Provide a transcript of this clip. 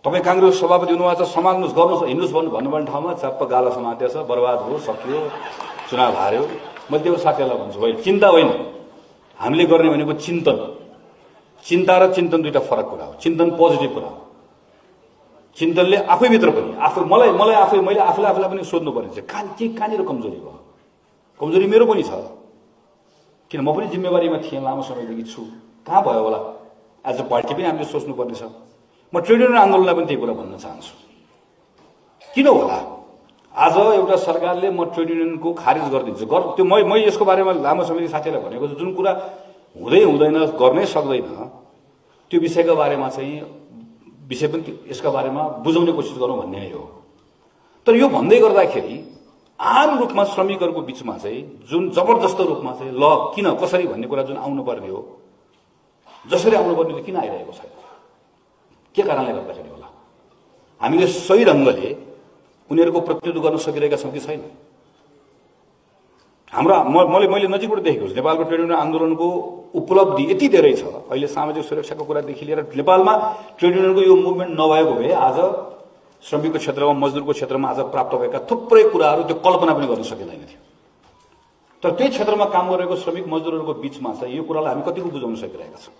तपाईँ काङ्ग्रेस सभापति हुनुभएको छ, सम्हाल्नुहोस्, गर्नुहोस्, हिँड्नुहोस् भन्नुपर्ने ठाउँमा चप्प गाला समातेको छ, बर्बाद हो, सकियो, चुनाव हार्यो। मैले त्यो साथीहरूलाई भन्छु, होइन, चिन्ता होइन, हामीले गर्ने भनेको चिन्तन। चिन्ता र चिन्तन दुईटा फरक कुरा हो। चिन्तन पोजिटिभ कुरा हो। चिन्तनले आफैभित्र पनि मैले आफूलाई पनि सोध्नु पर्ने छ, कहाँनिर कमजोरी भयो। कमजोरी मेरो पनि छ, किन म पनि जिम्मेवारीमा थिएँ, लामो समयदेखि छु। कहाँ भयो होला? एज अ पार्टी पनि हामीले सोच्नुपर्ने छ। म ट्रेड युनियन आन्दोलनलाई पनि त्यही कुरा भन्न चाहन्छु। किन होला आज एउटा सरकारले म ट्रेड युनियनको खारिज गरिदिन्छु, त्यो म यसको बारेमा लामो समयदेखि साथीहरूलाई भनेको छु, जुन कुरा हुँदैन, गर्नै सक्दैन, त्यो विषयको बारेमा चाहिँ विषय पनि यसका बारेमा बुझाउने कोसिस गरौँ भन्ने नै हो। तर यो भन्दै गर्दाखेरि आम रूपमा श्रमिकहरूको बीचमा चाहिँ जुन जबरजस्त रूपमा चाहिँ ल किन कसरी भन्ने कुरा जुन आउनुपर्ने हो, जसरी आउनुपर्ने त्यो किन आइरहेको छैन? के कारणले गर्दाखेरि होला? हामीले सही ढङ्गले उनीहरूको प्रतिनिधित्व गर्न सकिरहेका छौँ कि छैन? मैले नजिकबाट देखेको छु, नेपालको ट्रेड युनियन आन्दोलनको उपलब्धि यति धेरै छ। अहिले सामाजिक सुरक्षाको कुरादेखि लिएर नेपालमा ट्रेड युनियनको यो मुभमेन्ट नभएको भए आज श्रमिकको क्षेत्रमा, मजदुरको क्षेत्रमा आज प्राप्त भएका थुप्रै कुराहरू त्यो कल्पना पनि गर्न सकिँदैन थियो। तर त्यही क्षेत्रमा काम गरेको श्रमिक मजदुरहरूको बीचमा चाहिँ यो कुरालाई हामी कतिको बुझाउन सकिरहेका छौँ?